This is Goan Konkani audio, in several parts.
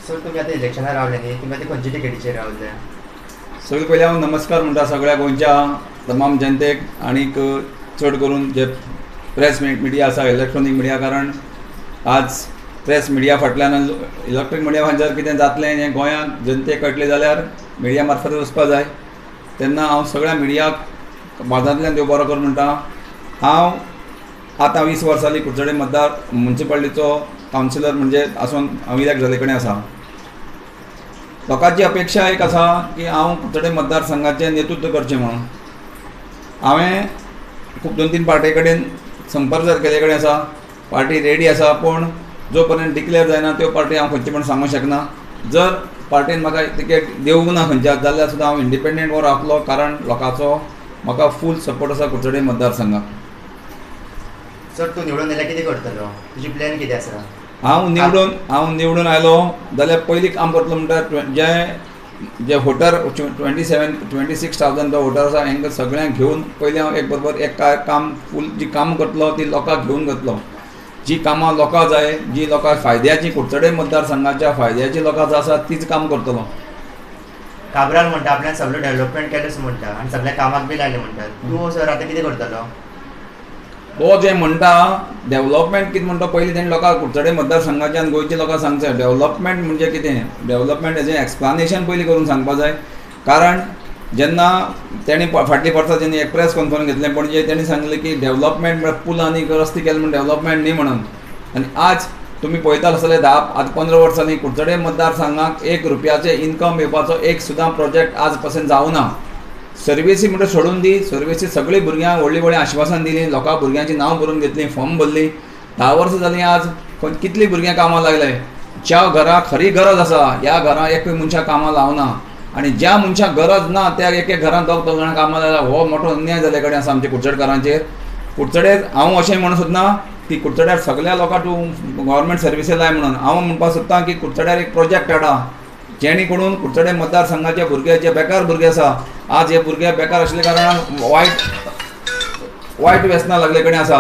सर तुमी आतां इलेक्शनाक रावले न्ही, तुमी आतां खंयचे टिकेटीचेर रावले? सगळे पयलीं हांव नमस्कार म्हणटा सगळ्या गोंयच्या तमाम जनतेक आनीक चड करून जे प्रेस मिडिया आसा, इलेक्ट्रॉनीक मिडिया, कारण आज प्रेस मिडिया फाटल्यान इलेक्ट्रॉनीक मिडिया फाटल्यान कितें जातलें हें गोंयांत जनतेक कळटलें जाल्यार मिडिया मार्फत वचपा जाय. तेन्ना हांव सगळ्या मिडियाक बाजारांतल्यान देव बरो कर म्हणटा. हांव आतां 20 वर्सां जालीं कुडचडे मतदार म्युनिसिपालिटीचो कावन्सिलर म्हणजे आसून हांव इलेक्ट जाल्ले कडेन आसा. लोकांची अपेक्षा एक आसा की हांव कुडचडे मतदारसंघाचें नेतृत्व करचें म्हणून. हांवें खूब 2-3 पार्टी कडेन संपर्क केल्ले कडेन आसा, पार्टी रेडी आसा, पूण जो पर्यंत डिक्लेअर जायना त्यो पार्टी हांव खंयची म्हण सांगूंक शकना. जर पार्टीन म्हाका तिकेट दिवंक ना खंयच्या जाल्यार सुद्दां हांव इंडिपेंडंट वर रावतलो, कारण लोकांचो म्हाका फूल सपोर्ट आसा कुडचडे मतदारसंघाक. सर तूं निवडून आयल्यार कितें करतलो? तुजी प्लॅन कितें आसा? हांव निवडून आयलो जाल्यार पयलीं काम करतलो म्हणटा जे वोटर 27-26,000 जो वोटर आसा हेंकां सगळ्यांक घेवन पयलीं हांव एक बरोबर एक काम फूल जी कामां करतलो ती लोकांक घेवन करतलो. जी कामां लोकांक जाय, जी लोकांक फायद्याची कुडचडे मतदारसंघाच्या फायद्याची लोकांक आसा तीच काम करतलो. काब्राल म्हणटा आपल्यान सगळें डेव्हलपमेंट केलेंच म्हणटा आनी सगळ्या कामाक बी लायलें म्हणटा, तूं सर आतां कितें करतलो? तो जें म्हणटा डेव्हलपमेंट कितें म्हणटा पयलीं तेणें लोकांक कुडचडे मतदारसंघाच्यान गोंयच्या लोकांक सांगचें डेव्हलपमेंट म्हणजे कितें, डेव्हलपमेंट हेजें एक्सप्लेनेशन पयलीं करून सांगपा जाय. कारण जेन्ना तेणें फाटलीं वर्सां जेन्ना एक प्रेस कॉन्फरन्स घेतलें पणजे, तेणें सांगलें की डेव्हलपमेंट म्हळ्यार पूल आनी रस्ते केले म्हण डेव्हलपमेंट न्ही म्हणून. आनी आज तुमी पळयता आसतले 10-15 वर्सांनी कुडचडे मतदारसंघाक 1 रुपयाचें इन्कम येवपाचो एक सुद्दां प्रोजेक्ट आज पसून जावना. सर्विसी म्हणटा सोडून दी, सर्विसी सगळीं भुरग्यांक व्हडलीं व्हडलीं आश्वासन दिलीं, लोकां भुरग्यांचीं नांव बरोवन घेतलीं, फॉर्म भरलीं. 10 वर्सां जालीं आज कितलीं भुरग्यां कामां लागले. ज्या घरा खरी गरज आसा ह्या घरा एकूय मनशाक कामां लावना आनी ज्या मनशाक गरज ना त्या एक एक घरांत 2-2 जाणां कामां लायला. हो मोठो अन्याय जाल्ले कडेन आसा आमच्या कुडचडकारांचेर. कुडचडे हांव अशें म्हणूंक सोदना की कुडचड्यार सगळ्या लोकांक तूं गव्हर्मेंट सर्विसी लाय म्हणून. हांव म्हणपाक सोदता की कुडचड्यार एक प्रोजेक्ट हाडा जेणे करून कुडचडे मतदारसंघाचे भुरगे जे बेकार भुरगे आसा, आज हे भुरगे बेकार आशिल्ल्या कारणान वायट व्यसनां लागले कडेन आसा.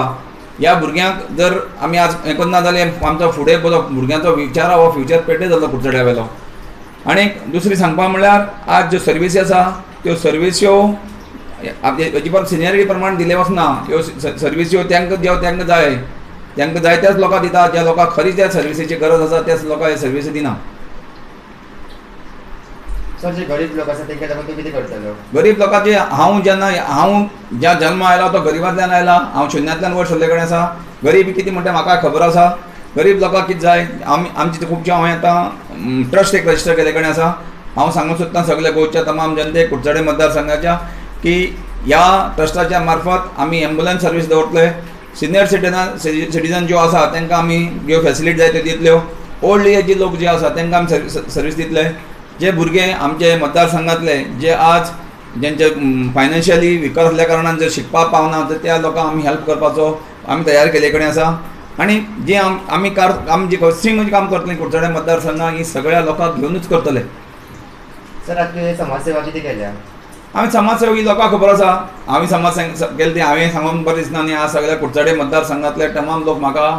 ह्या भुरग्यांक जर आमी आज हें करना जाल्यार आमचो फुडें बरो भुरग्यांचो विचार हो फ्युचर पेड्डे जातलो कुडचड्या वेलो. आनी दुसरी सांगपा म्हणल्यार आज ज्यो सर्विसी आसा त्यो सर्विस्यो अजिबात सिनियरिटी प्रमाण दिले वचना. ह्यो सर्विस्यो तांकां ज्यो तांकां जाय तांकां जाय त्याच लोकांक दिता, ज्या लोकांक खरी त्या सर्विसीची गरज आसा त्याच लोकांक ह्यो सर्विसी दिना. सर जे गरीब लोक आसा तेंका लागून तूं कितें करतलो? गरीब लोकांचे हांव जेन्ना हांव ज्या जल्मा आयला तो गरिबांतल्यान आयला, हांव शुन्यांतल्यान वयर सरले कडेन आसा. गरीब कितें म्हणटा म्हाका खबर आसा. गरीब लोकांक कितें जाय, आमी आमची खुबशे हांवें आतां ट्रस्ट एक रजिस्टर केल्ले कडेन आसा. हांव सांगूंक सोदता सगल्या गोंयच्या तमाम जनतेक कुडचडे मतदारसंघाच्या की ह्या ट्रस्टाच्या मार्फत आमी एम्बुलन्स सर्वीस दवरतले. सिनियर सिटीजन ज्यो आसा तांकां आमी ज्यो फेसिलिटी जाय त्यो दितल्यो. ओल्ड एज लोक जे आसा तांकां आमी सर्वीस दितले. जे भुरगे आमचे मतदारसंघातले जे आज जेंचे फायनान्शियली विकर आसल्या कारणान जर शिकपाक पावना तर त्या लोकांक आमी हेल्प करपाचो आमी तयार केल्ले कडेन आसा. आनी जे आमी आमी जी कसली काम करतले कुडचडे मतदारसंघाक ही सगळ्या लोकांक घेवनूच करतले. सर आतां तुवें समाजसेवा कितें केल्या? आमी समाजसेवा ही लोकांक खबर आसा. हांवें समाज केली ती हांवें सांगूंक बरें दिसना न्ही. आज सगळ्या कुडचडे मतदारसंघातले तमाम लोक म्हाका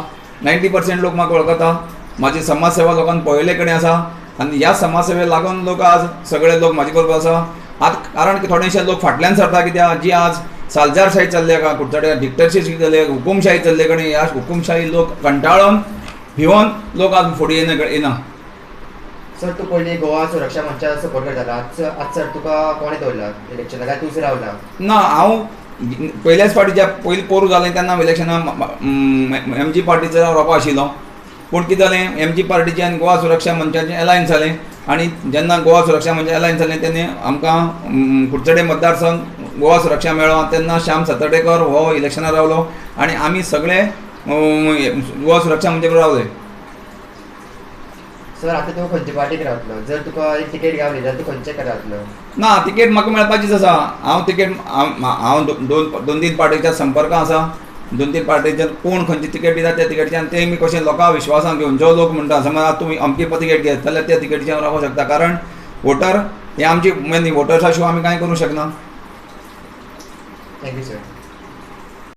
90% लोक म्हाका वळखता. म्हाजी समाजसेवा लोकांक पळयल्ले कडेन आसा आनी ह्या समाजसेवेक लागून लोक आज सगळे लोक म्हाजे बरोबर आसा. आतां कारण की थोडेशे लोक फाटल्यान सरता कित्याक जी आज सालजारशाही चल्ल्या कुडचड्यार, डिक्टरशीप चल्ल्या, हुकुमशाही चल्ले कडेन ह्या हुकुमशाही लोक कंटाळून भिवन लोक आज फुडें येना. सर तूं पयलीं गोवा सुरक्षा मंचा सपोर्ट करतालो, आज सर तुका कोणें दवरला इलेक्शनाक काय तूंच रावला? ना, हांव पयल्याच फावटी ज्या पयलीं पोरूं जालें तेन्ना इलेक्शनाक एम जी पार्टीचो हांव रोपा आशिल्लो. पूण कितें जालें, एम जी पार्टीचें आनी गोवा सुरक्षा मंचाचें एलायन्स जालें आनी जेन्ना गोवा सुरक्षा मंचाचें एलायन्स जालें तेन्ना आमकां कुडचडे मतदारसंघ गोवा सुरक्षा मेळ्ळो. तेन्ना श्याम सातर्डेकर हो इलेक्शनाक रावलो आनी आमी सगळे गोवा सुरक्षा मंचा बरोबर रावले. सर आतां तूं खंयचे पार्टीक रावतलो? जर तुका एक तिकेट गावली जाल्यार तूं खंयचे रावतलो? ना, तिकेट म्हाका मेळपाचीच आसा. हांव तिकेट हांव 2-3 पार्टीच्या संपर्कांत आसा. 2-3 पार्टीच्यान कोण खंयची तिकेट दिता त्या तिकेटीच्यान ते मी कशें लोकांक विश्वासान घेवन जो लोक म्हणटा समज आतां तुमी अमकी तिकेट घेत जाल्यार त्या तिकेटीचेर हांव रावपाक शकता. कारण वोटर हे आमची मेन वोटर्सा शिवाय आमी कांय करूंक शकना. Thank you sir.